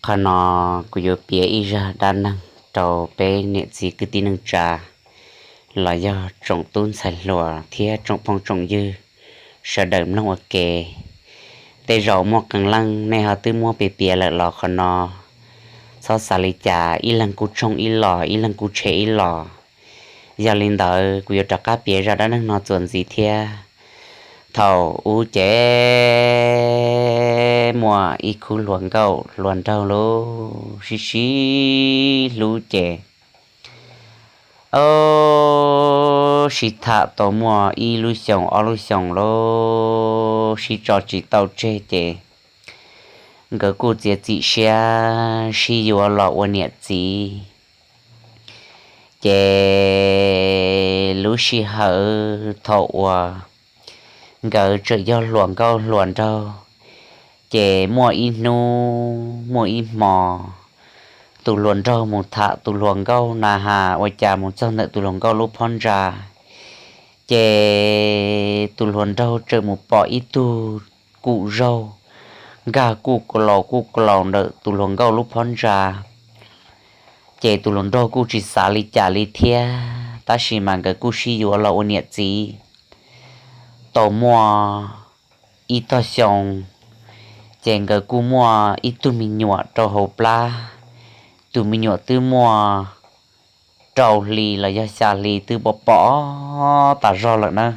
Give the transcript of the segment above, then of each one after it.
Qhov no kuv yuav piav ib zaj dab neeg rau peb niam txiv kwv tij neej tsa los yog tsoom tub ntxhais hluas thiab tsoom phooj tsoom ywg sawv daws mloog ua ke. Tej zaum muaj qee leej nej ho twb muab piav piav lawm los qhov no txhob xav li cas, ib leeg kuj tshooj ib los, ib leeg kuj tshem ib los. Yog li ntawd kuv yuav rov qab piav zaj dab neeg no txuas ntxiv thiab. Thaum ub ces muaj ib khub hluas nkauj hluas nraug lub sib sib hlub ces, o, sib tham tau muaj ib lub xyoos ob lub xyoos lub sib tso tsis tau tseg ces nkawd kuj txiav txim siab sib yuav los ua niam txiv. Ces lub sij hawm thaum uas nkawd tseem yog hluas nkauj hluas nraug, ces muaj ib hnub muaj ib hmo, tus hluas nraug mus tham tus hluas nkauj na has ua cas mus txog ntawm tus hluas nkauj lub phab ntsa, ces tus hluas nraug tseem mus pom ib tug kum zaug nkag kuj kalaus kuj kalaus ntawm tus hluas nkauj lub phab ntsa. Ces tus hluas nraug kuj tsis xav li cas li thiab, tab sis mas nkawd kuj sib yuav los ua niam txiv tau muaj ib tog xyoo, ces nkawd kuj muaj ib tug me nyuam rau hauv plab. Tus me nyuam twb muaj rau hli los yog xya hli twb pom pom tas zog lawm na.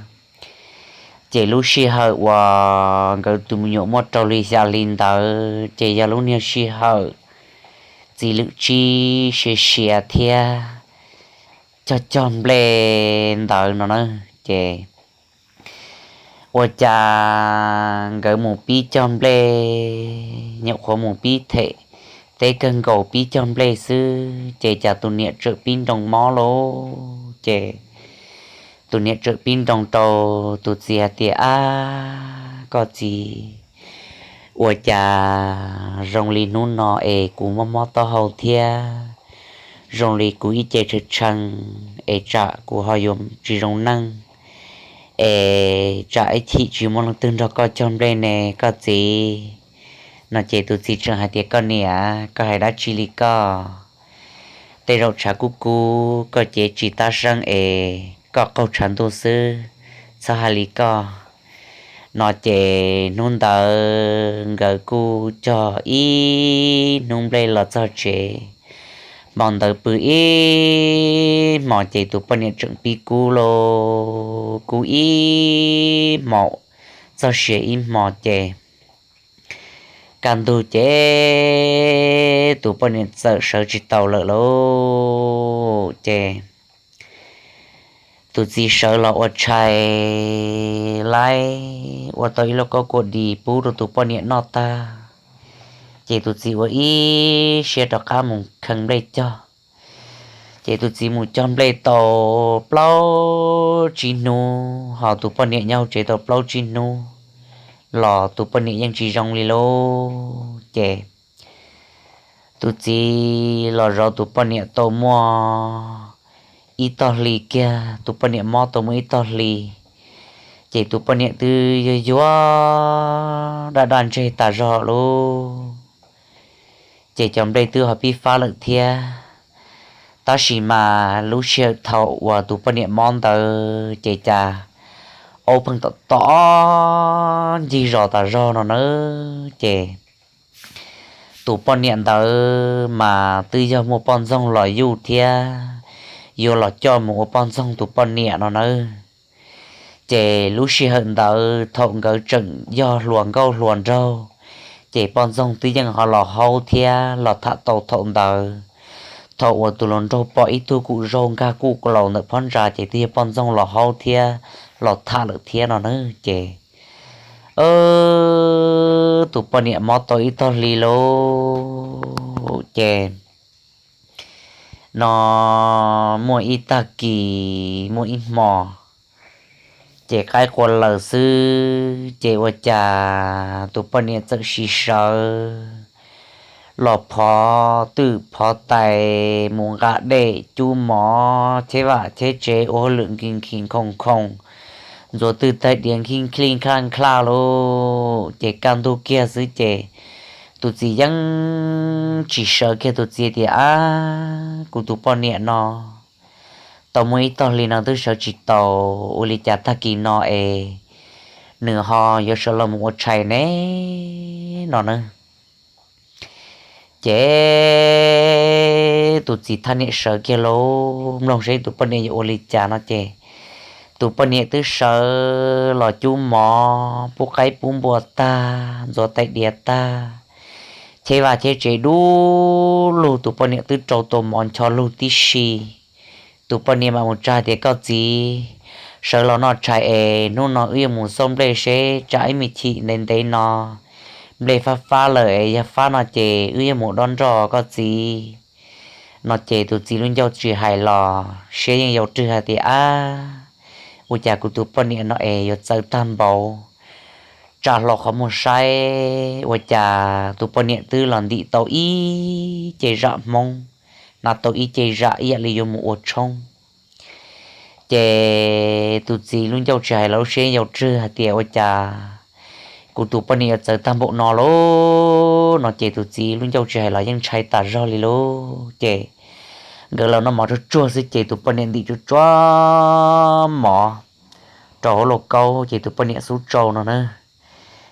Ces lub sij hawm uas nkawd tus me nyuam muaj rau hli xya hli ntawd ces yog lub niag sij hawm txiv lwm tsib siav siav thiab cog cog nplej ntawd no na. Ces ua cas nkawd mus pib cog nplej, nyuam qhuav mus pib them teb kawg nkaus pib cog nplej xwb ces cas tus niam tseem pib nroo mob lauj. Ces tus niam tseem pib nroo rau tus txiv hais tias, Ab koj txiv, ua cas zoo li hnub no es kuv mob mob taub hau thiab zoo li kuv ib ce tshee tshee es tsam kuv ho yuav tsis zoo neej es tsam ib chim tsis muaj leej twg nrog koj cog nplej ne koj txiv. No ces tus txiv tseem hais tias, Koj niam, koj hais dab tsi li koj? Tej zaum tshav kub kub koj cev tsis tab seeb es koj qaug tshav ntuj xwb, txhob hais li koj. No ces hnub ntawd nkawd kuj cog ib hnub nplej los txog tsev. Hmo ntawd pw ib hmos ces tus poj niam tseem pib kub lauj, kub ib hmos txog sia ib hmos ces kaj ntug ces tus poj niam txawm sawv tsis tau lawm lauj. Ces tus txiv sawv los ua tshais laib ua tau ib lauj kaub kua dis pub rau tus poj niam noj tag, ces tus txiv ua ib siab rov qab mus khee nplej cog. Ces tus txiv mus cog nplej tau plaub tsib hnub, ho tus poj niam nyob hauv tsev tau plaub tsib hnub los tus poj niam yeej tsis zoo li lauj. Ces tus txiv los zov tus poj niam tau muaj ib tog hli kiag, tus poj niam mob tau muaj ib tog hli, ces tus poj niam twb yuag yuag daj daj ntseg tas zog lauj. Ces cov nplej twb ho pib fab lawm thiab. Tab sis mas lub sij hawm thaum uas tus poj niam mob ntawd ces cas aub pheej tom tom ncig zos tas zog no na. Ces tus poj niam ntawd mas twb yog muaj poj ntxoog los yuj thiab, yuav los coj mus ua poj ntxoog tus poj niam no nawb. Ces lub sij hawm ntawd thaum nkawd tseem yog hluas nkauj hluas nraug, ces poj ntxoog twb yeej ho los haub thiab los tham tau thaum ntawd. Thaum uas tus hluas nraug pom ib tug kum zaug nkag kuj kalaus ntawm phab ntsa ces twb yog poj ntxoog los haub thiab los tham lawm thiab no na. Ces tus poj niam mob tau ib tog hli lauj. Ces no muaj ib tag kis muaj ib hmo, ces qaib qua laws xwb ces ua cas tus poj niam txawm sib sawv los phov twm phov tais mus nqa dej cub mov cheb vaj cheb tsev ua hauj lwm nkig nkig nkhoos nkhoos, ntxuav twm tais diav nkig nklig nkhlaj nkhlaj lauj. Ces kaj ntug kiag xwb ces tus txiv yeej tsis sawv kiag, tus txiv tias, Ab, kuv tus poj niam no tau muaj ib tog hli no twb sawv tsis tau, ua li cas tag kis no es nws ho yuav sawv los mus ua tshais ne no na. Ces tus txiv thaj niam sawv kiag lauj, mloog seb tus poj niam yuav ua li cas no ces tus poj niam twb sawv los cub mov, pub qaib pub npua tag, ntxuav tais diav tag, cheb vaj cheb tsev dub lug, tus poj niam twb rau tau mov ncho lug tib si. Tus poj niam mam mus tsa tias, Koj txiv, sawv los noj tshais es hnub no wb yuav mus xauj nplej seb tsam ib me chim ntev ntev no nplej fab fab lawm es yog fab no ces wb yuav mus dob nroj koj txiv. No ces tus txiv lub ncauj tsis hais los siab yeej yau rwg hais tias, Ab, ua cas kuv tus poj niam no es yuav txawv tag npaum, tsa hlo qhov muag saib ua cas tus poj niam twb los ntim tau ib ce zam hmoob, hnav tau ib ce zam ib yam li yuav mus ua tshoob. Ces tus txiv lub ncauj tsis hais los lub siab yau rwg hais tias, Ua cas kuv tus poj niam yuav txawv tag npaum no lauj? No ces tus txiv lub ncauj tsis hais los yeej ntshai tas zog li lauj. Ces nkawd los noj mov tsuag tsuag xwb ces tus poj niam ntim tsuag tsuag mov rau hauv lauj kaub ces tus poj niam xub tsau no na.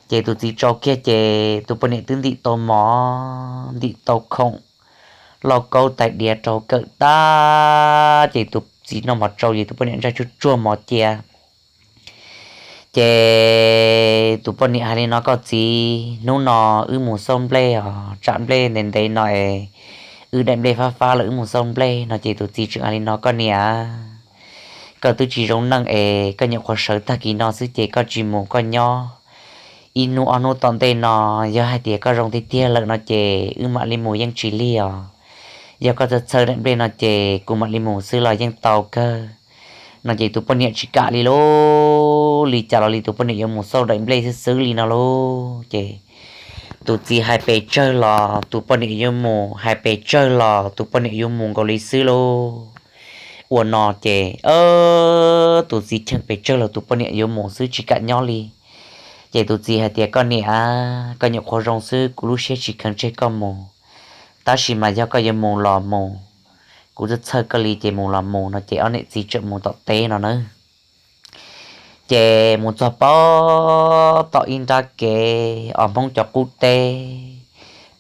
Ces tus txiv tsau kiag ces tus poj niam twb ntim tau mov, ntim tau khoom, lauj kaub tais diav rau kawm tag ces tus txiv noj mov tsau ces tus poj niam ntshai tsuag tsuag mov cia. Ces tus poj niam hais li no, Koj txiv, hnub no wb mus xauj nplej os, tsam nplej ntev ntev no es wb daim nplej fab fab lawm, wb mus xauj nplej. No ces tus txiv tseem hais li no, Koj niam, koj twb tsis zoo neej es koj nyuam qhuav sawv tag kis no xwb ces koj tsis mus, koj nyob ib hnub ob hnub tom ntej no, yog hais tias koj zoo tiag tiag lawm no ces wb mam li mus yeej tsis lig os. Yog koj txhawj txhawj daim nplej no ces kuv mam li mus xwb los yeej tau kawg. No ces tus poj niam tsis kam li lauj, li cas los li tus poj niam yuav mus xauj daim nplej xwb xwb li no lauj. Ces tus txiv hais pes tsawg los tus poj niam yuav mus, hais pes tsawg los tus poj niam yuav mus nkaus li xwb lauj. Ua no ces tus txiv cheem pes tsawg los tus poj niam yuav mus xwb tsis kam nyob li. Ces tus txiv hais tias, Koj niam, koj nyuam qhuav zoo xwb, kuv lub siab tsis kheev tseg koj mus, tab sis mas yog koj yuav mus los mus, kuv txhawj txhawj koj li ces mus los mus. No ces ob niam txiv tseem mus tom teb no na. Ces mus txog pab tom ib nrab kev os, Hmoob cov qub teb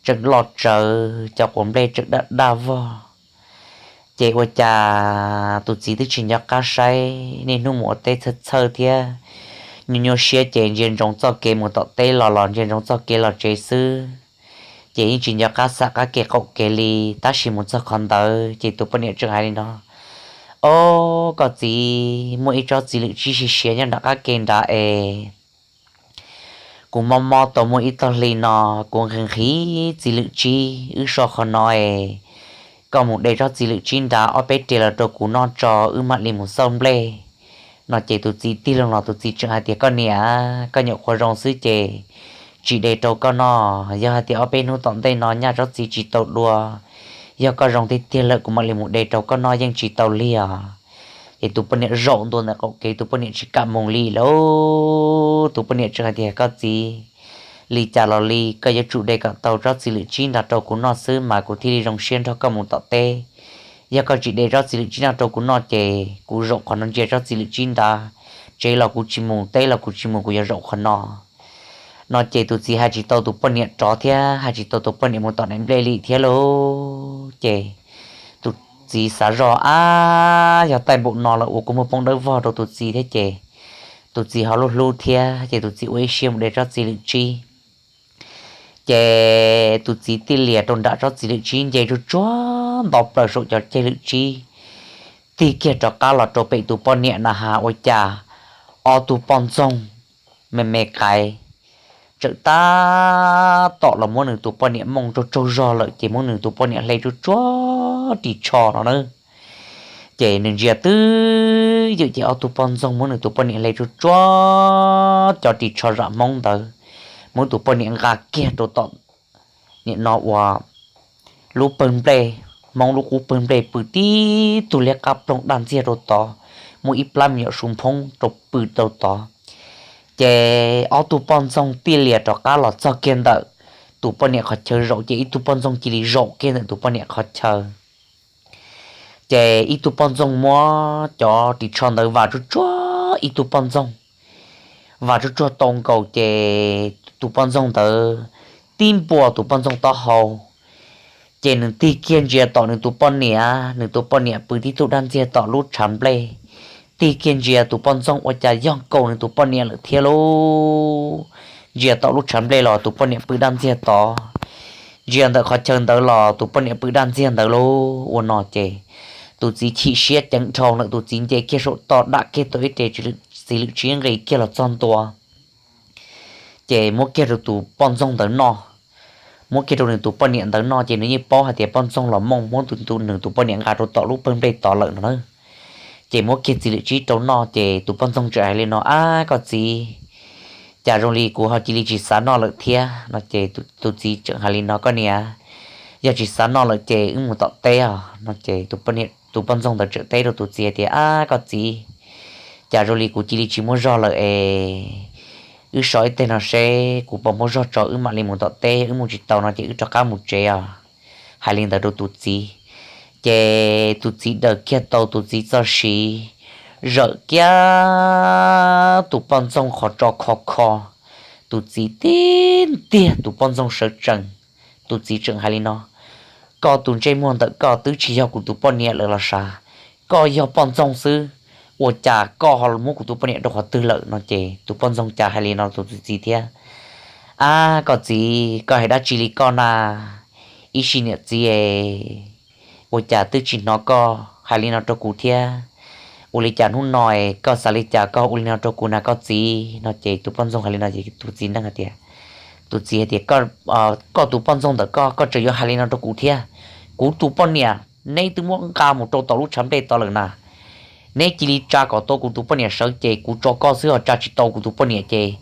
tseem loj tsawv, cov quav nplej tseem daj daj vog. Ces ua cas tus txiv twb tsis nco qab saib, niaj hnub mus ua teb txhawj txhawj thiab nyuaj nyuaj siab ces ntsia ntsoov txoj kev mus tom teb los los ntsia ntsoov txoj kev los tsev xwb. Ces yeej tsis nco qab xam qab kev qaum kev li, tab sis mus txog qhov ntawd ces tus poj niam tseem hais li no, Ob, koj txiv, muaj ib tsob txiv lwm tsib siav siav nyob nram qab kev nrad es kuv mob mob tau muaj ib tog hli no, kuv nqhis nqhis txiv lwm tsib, wb so qhov no es koj mus de tsob txiv lwm tsib nrad ob peb riam los rau kuv noj tso, wb mam li mus xauj nplej. No ces tus txiv tig loo los tus txiv tseem hais tias, Koj niam, koj nyuam qhuav zoo xwb ces tsis de rau koj noj. Yog hais tias ob peb hnub tom ntej no nyaj tsob txiv tsis tau dua, yog koj zoo tiag tiag lawm kuv mam li mus de rau koj noj yeej tsis tau li os. Ces tus poj niam zaum ntua ntawm qaum kev, tus poj niam tsis kam mus li lauj. Tus poj niam tseem hais tias, Koj txiv, li cas los li koj yuav tsum de kom tau tsob txiv lwm tsib nrad rau kuv noj xwb mas kuv thiaj li zoo siab nrog koj mus tom teb. Yog koj tsis de tsob txiv lwm tsib nrad rau kuv noj ces kuv zaum qhov no ntsia tsob txiv lwm tsib nrad, tsev los kuv tsis mus, teb los kuv tsis mus, kuv yuav zaum qhov no. No ces tus txiv hais tsis tau tus poj niam rov thiab hais tsis tau tus poj niam mus tom daim nplej li thiab lauj. Ces tus txiv xav zoj, Ab, yog taij npaum no lawm ua kuv muag poob dawb vog rau tus txiv thiab ces tus txiv ho lub hlub thiab ces tus txiv ua ib siab mus de tsob txiv lwm tsib. Ces tus txiv thiaj lias rau nram tsob txiv lwm tsib, nce tsuag tsuag nto plaws saum cov ceg lwm tsib, tig kiag rov qab los rau pem tus poj niam na has ua cas ob tug poj ntxoog me me qais tseem tab tom los muab nws tus poj niam mooj tsaug tsaug zog lawm ces muab nws tus poj niam hle tsuag tsuag ris tsho no na. Ces nws ntsia twb ywm ces ob tug poj ntxoog muab nws tus poj niam hle tsuag tsuag cov ris tsho zam hmoob ntawd, muab tus poj niam nqa kiag rau tom nim no ua lub pawg nplej, hmoob lub qub pawg nplej pw tib tug liab qab ploog daj ntxiag rau tod, muaj ib plab me nyuam su nphoob rau pw rau tod. Ces ob tug poj ntxoog thiaj lias rov qab los txog kiag ntawm tus poj niam qhov chaw zaum ces ib tug poj ntxoog cia li zaum kiag ntawm tus poj niam qhov chaw. Ces ib tug poj ntxoog muab cov ris tsho ntawd vas tsuag tsuag ib tug poj ntxoog, vas tsuag tsuag tau nkaus ces tus poj ntxoog ntawd tib npuas tus poj ntxoog taub hau, ces nws tig kiag ntsia tom nws tus poj niam, nws tus poj niam pw tib tug dab ntxiag tom lub tshav nplej. Tig kiag ntsia tus poj ntxoog ua cas yog nkaus nws tus poj niam lawm thiab lauj. Ntsia tom lub tshav nplej los tus poj niam pw dab ntxiag tod, ntsia ntawm qhov chaw ntawd los tus poj niam pw dab ntxiag ntawd lauj. Ua no ces tus txiv chim siab ceev dhau lawm, tus txiv nce kiag saum toj dam kiag tau ib re txiv lwm tsib nqis kiag los txog ntua, ces muab kiag rau tus poj ntxoog ntawd noj. Muab kiag rau nws tus poj niam ntawd noj ces nws yeej paub hais tias poj ntxoog los mooj, muab nws tus poj niam nqa rau tom lub pawg nplej tod lawm no na. Ces muab kiag txiv lwm tsib rau noj ces tus poj ntxoog tseem hais li no, Ab koj txiv, cas zoo li kuv ho cia li tsis xav noj lawm thiab no ces tus txiv tseem hais li no, Koj niam, yog tsis xav noj lawm ces wb mus tom teb os no ces tus poj ntxoog ntawd tseem teb rau tus txiv hais tias, Ab koj txiv, cas zoo li kuv cia li tsis muaj zog lawm es wb so ib teg no seb kuv puas muaj zog tso wb mam li mus tom teb, wb mus tsis tau no ces wb rov qab mus tsev os. Hais li ntawd rau tus txiv, ces tus txiv daws kiag tau tus txiv txoj siv, zawm kiag tus poj ntxoog qhov tso kho kho. Tus txiv tib ntiag tus poj ntxoog sawv tsees. Tus txiv tseem hais li no, Koj tus ntsej muag ntawm koj twb tsis yog kuv tus poj niam lawm los sav, koj yog poj ntxoog xwb, ua cas koj ho muab kuv tus poj niam rau qhov twg lawm no ces tus poj ntxoog cas hais li no rau tus txiv thiab, Ab koj txiv, koj hais dab tsi li koj na, ib sij niam txiv es ua cas twb tsis hnov koj hais li no rau kuv thiab. Ua li cas hnub no es koj xav li cas koj ua li no rau kuv na koj txiv no ces tus poj ntxoog hais li no ces tus txiv neej hais tias, tus txiv hais tias, Koj tus poj ntxoog ntawm koj, koj tseem yuav hais li no rau kuv thiab. Kuv tus poj niam neb twb muab nqa mus rau tom lub tshav nplej tod lawm na, neb cia li tsa kom tau kuv tus poj niam sawv ces kuv tso koj xwb, ho tsa tsis tau kuv tus poj niam ces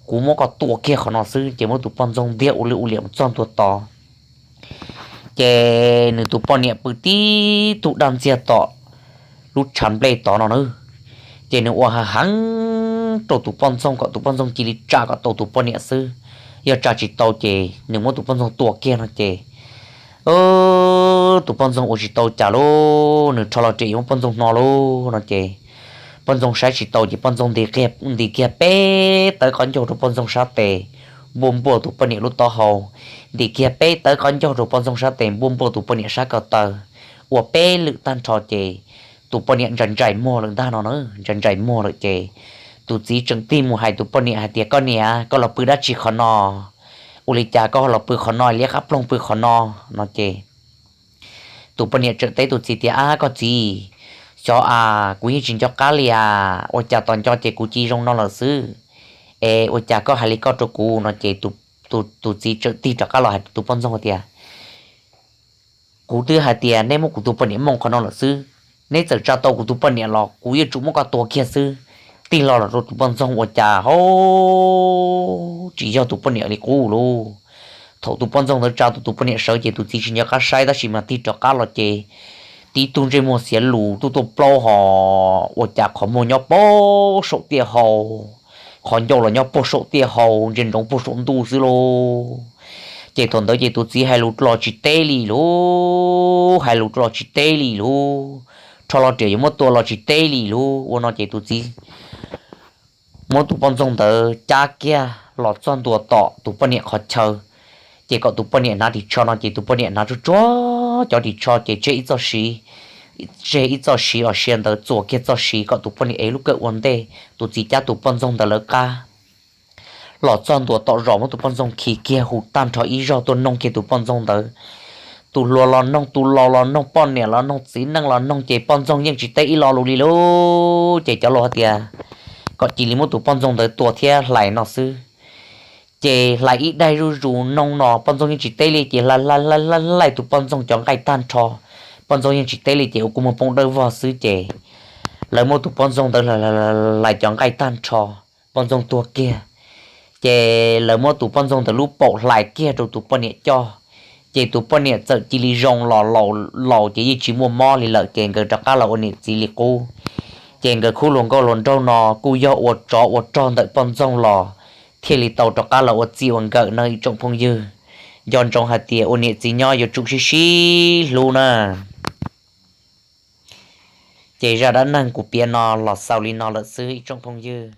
kuv muab koj tua kiag qhov no xwb. Ces muab tus poj ntxoog ntiag ua lwj ua liam mus txog ntua tod, ces nws tus poj niam pw tib tug dab ntxiag tom lub tshav nplej tod no na. Ces nws ua heev heev rau tus poj ntxoog kom tus poj ntxoog cia li tsa kom tau tus poj niam xwb, yog tsa tsis tau ces nws muab tus poj ntxoog tua kiag no ces tus poj ntxoog ua tsis tau cas lauj, nws rho los riam yuav muab poj ntxoog hno lauj no ces poj ntxoog saib tsis tau ces poj ntxoog nti kiag peb tawb qaub ncaug rau poj ntxoog sab tes, npuaj npuaj tus poj niam lub taub hau, nti kiag peb tawb qaub ncaug rau poj ntxoog sab tes, npuaj npuaj tus poj niam sab ko taw, ua peb lwm tag nrho ces tus poj niam ntsais ntsais muag lawm ntag no na, ntsais ntsais muag lawm ces tus txiv tseem tig mus hais tus poj niam hais tias, Koj niam, koj los pw dab tsi qhov no? Ua li cas koj los pw qhov no, liab qab ploog pw qhov no? No ces tus poj niam tseem teb tus txiv tias, Ab koj txiv, xyov as, kuv yeej tsis nco qab li as, ua cas tos nco ces kuv cia zoo no lawm xwb. Es ua cas koj hais li koj rau kuv? No ces tus txiv tseem tig rov qab los hais tus poj ntxoog tias, Kuv twb hais tias neb muab kuv tus poj niam mooj qhov no lawm xwb, neb txawm tsa tau kuv tus poj niam los kuv yuav tsum muab koj tua kiag xwb. Tig los los rau tus poj ntxoog ua cas ho tsis yog tus poj niam li qub lauj. Thaum tus poj ntxoog ntawd tsa tus poj niam sawv ces tus txiv tsis nco qab saib tab sis mas tig rov qab los ces tib tug ntsej muag xiav lus tuaj tuaj plaub hos ua cas qhov muag nyob puag saum tiaj hau, qhov ncauj los nyob puag saum tiaj hau, ntsia ntsoov puag saum ntuj xwb lauj. Ces thaum ntawd ces tus txiv hais lus los tsis teb li lauj, hais lus los tsis teb li lauj, rho los riam yuav muab tua los tsis teb li lauj. Ua no ces tus txiv muab tus poj ntxoog ntawd cab kiag los txog ntua tom tus poj niam qhov chaw. Ces kom tus poj niam hnav ris tsho no ces tus poj niam hnav tsuag tsuag cov ris tsho ces tseg ib txoj siv, tseg ib txoj siv os, sia ntawd txuas kiag txoj siv kom tus poj niam ev lub kawm ua ntej. Tus txiv cab tus poj ntxoog ntawd lawv qab los txog ntua tom zos muab tus poj ntxoog khi kiag hu tag nrho ib zaug tuaj noog kiag tus poj ntxoog ntawd. Tus hluas los noog, tus laus los noog, poj niam los noog, txiv neej los noog ces poj ntxoog yeej tsis teb ib lo lus li lauj. Ces cov laus hais tias kom cia li muab tus poj ntxoog ntawd tua thiab hlais no xwb. Ces hlais ib daig zuj zus noog no poj ntxoog yeej tsis teb li ces hlais hlais hlais tus poj ntxoog cov nqaij tag nrho, poj ntxoog yeej tsis teb li ces ua kua muag poob dawb vog xwb ces lawv muab tus poj ntxoog ntawd hlais cov nqaij tag nrho, poj ntxoog tuag kiag. Ces lawv muab tus poj ntxoog ntawd lub paum hlais kiag rau tus poj niam coj, ces tus poj niam txawm cia li zoo los laus ces yeej tsis muaj mob li lawm ces nkawd rov qab los ua niam txiv li qub. Ces nkawd khub hluas nkauj hluas nraug no kuj yog ua tsov ua rog ntawm poj ntxoog los thiaj li tau rov qab los ua txij ua nkawm no ib tsoom phooj ywg. nco ntsoov hais tias ua niam txiv nyob yuav tsum sib sib hlub na. Ces zaj dab neeg kuv piav no los xaus li no lawm xwb ib tsoom phooj ywg.